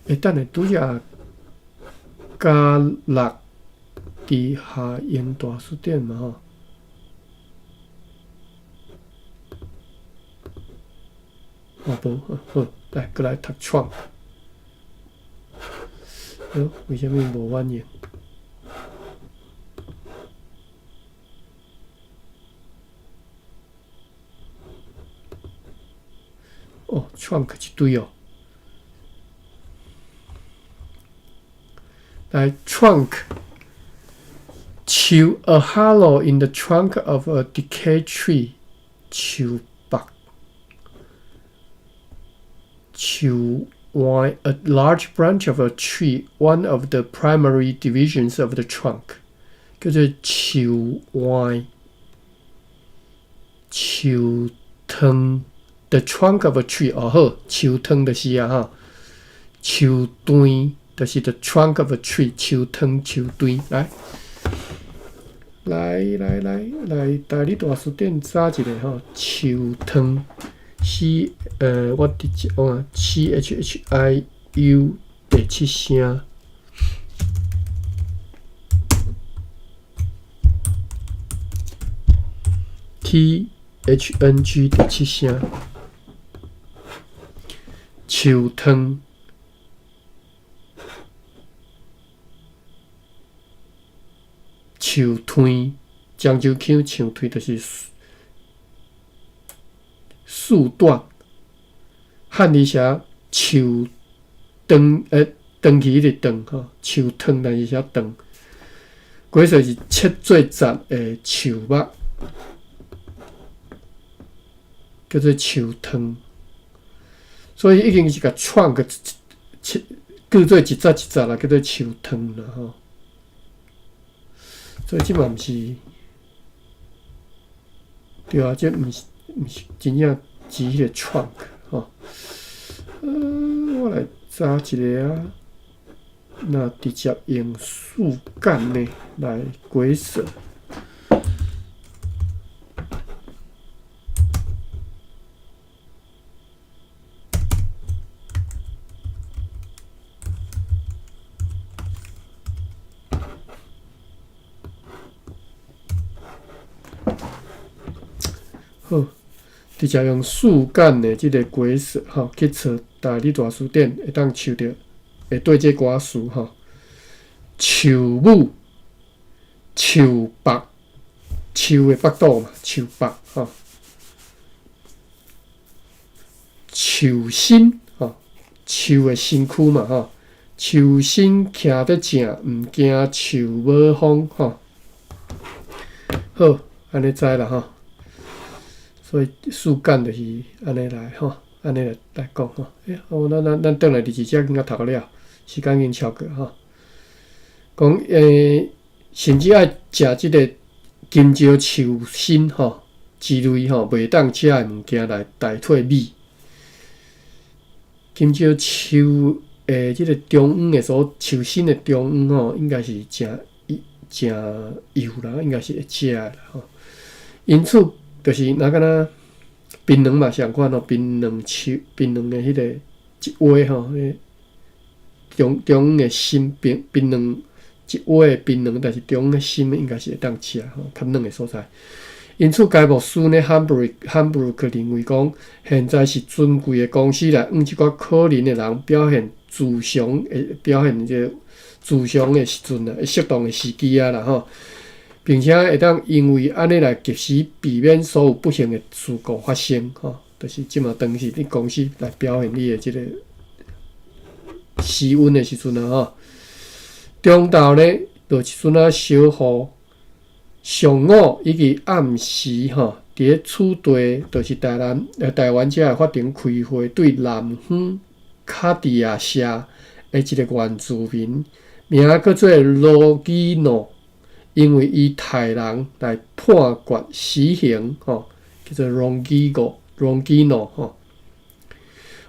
欸，等下，拄才加六佇下英大辭典嘛吼。哦，無，好，來，閣來讀 trunk。好，為啥物無反應？哦，trunk 一堆哦。來，trunk，樹 a hollow in the trunk of a decayed tree，樹木，樹彎 a large branch of a tree, one of the primary divisions of the trunk，叫做樹歪、樹藤，the trunk of a tree 哦好，樹藤就是啊吼，樹段就是 the trunk of a tree，樹藤、樹段，來，來來來來，台語大辭典查一下吼，樹藤，C 我直接講啊，CHHIU 第七聲。THNG 第七聲，樹藤，樹段，漳州腔樹段就是樹段，漢字寫樹長，長去彼個長吼，樹藤但是寫長，鬼說是切做節的樹木。叫做樹藤，所以已經是共 trunk 切割做一節一節啦，叫做樹藤啦吼。所以這嘛毋是，對啊，這毋是真正指彼個 trunk 吼。我來查一下啊，若直接用樹幹呢來解釋。好，直接用樹幹的這個解釋吼，去查台語大辭典，會當找著，會對這寡詞吼。樹母、樹腹、樹的腹肚嘛，樹腹吼。樹身吼，樹的身軀嘛吼，樹身徛得正，毋驚樹母風吼。好，按呢知啦吼。所以樹幹就是按呢來吼，按呢來來講吼。欸，哦，咱轉來二二節應該讀了，時間已經超過吼。講甚至愛食這個金蕉樹心吼之類吼，袂當食的物件來代替米。金蕉樹的這個中央的所樹身的中央吼，應該是誠誠幼啦，應該是會食的啦吼。因此，就是若敢若檳榔嘛相款吼，檳榔樹、檳榔的彼個一盅吼，彼個中央的心檳榔一盅的檳榔，但是中央的心應該是會當食吼，較軟的所在。因此，該牧師呢，漢布魯克認為講，現在是尊貴的公司來向這寡可憐的人表現慈祥的表現這個慈祥的時陣啊，適當的時機啊啦吼，並且會當因為按呢來及時避免所有不幸的事故發生吼，就是這馬當時你公司來表現你的這個施恩的時陣啊吼。中晝呢，落一陣仔小雨，上午以及暗時吼，佇咧此地，就是台南台灣遮的法庭開會，對南方卡地亞社的一個原住民，名叫做羅基諾，因為伊刣人來判決死刑吼，叫做羅基諾，羅基諾吼。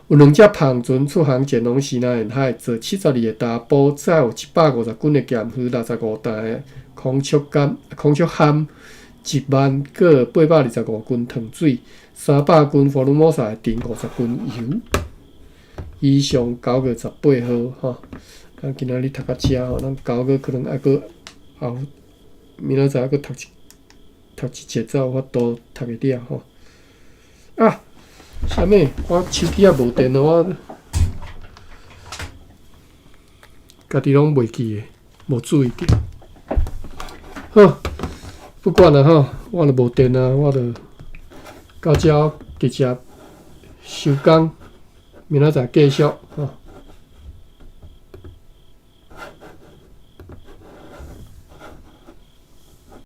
有兩隻帆船出航前往西南沿海，坐72個查埔，載有150斤的鹹魚、65擔的孔雀柑、孔雀蚶、1萬個825斤糖水、300斤福爾摩沙的甜、50斤油。以上9月18號吼，咱今仔日讀到遮吼，咱九月可能愛閣後明仔載閣讀一節才有法度讀會了吼。啊！啥物？我手機也無電了，我家己攏袂記得，無注意著。好，不管啦吼，我若無電啊，我就到遮直接收工，明仔載繼續吼。